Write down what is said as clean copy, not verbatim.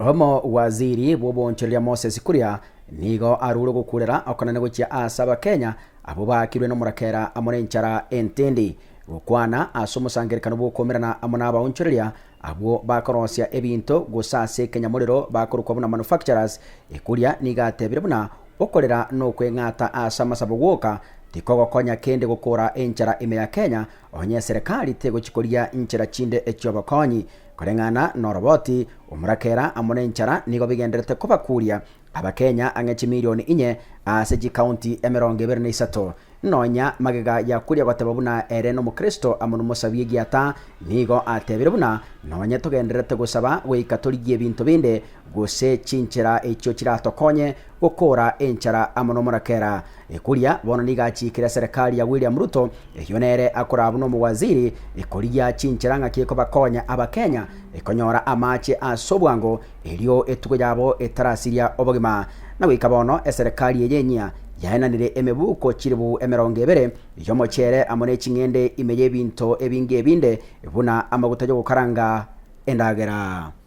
Omowaziri bw'oboonchoreria Moses Kuria nigo arure ogokurera okonene gochia ase Abakenya abwo baakirwe nomorakera amo nenchara entindi. Gokwana ase omosangererekano bw'okoumerana amo nabaonchoreria abwo bakorosia ebinto gose ase ekenyamorero bakorokwa buna manufacturers, Kuria nigo atebire buna okorera nokweng'ata ase amasabo gwoka tikogokonya kende gokora enchara ime ya Kenya onye eserekari tegochi koria nchera chinde echiobokonyi. Koreng'ana noroboti, omorakera amo nenchara nigo bigendererete kobakuria Abakenya ang'e chimilioni inye ase chikaunti 23. Nonya magega ya kuria goteba buna ere nomokristo amo nomosabi egiata, nigo atebire buna nonye togendererete gosaba goika torigie ebinto binde gose chinchera echio chiratokonye gokora enchara amo nomorakera. Kuria bono nigo achiikire eserekari ya William Ruto, eyio nere akoraa buna omowaziri, ekorigia chinchera ng'aki ekobakonya Abakenya ekonyora amache ase obwango erio etugo yabo etarasiria obogima. Na goika bono eserekari eye enyia yaenanire emebuko chilifu 20 y'omochere amo ne ching'ende ime y'ebinto ebinge ebinde buna amaguta y'ogokaranga endagera.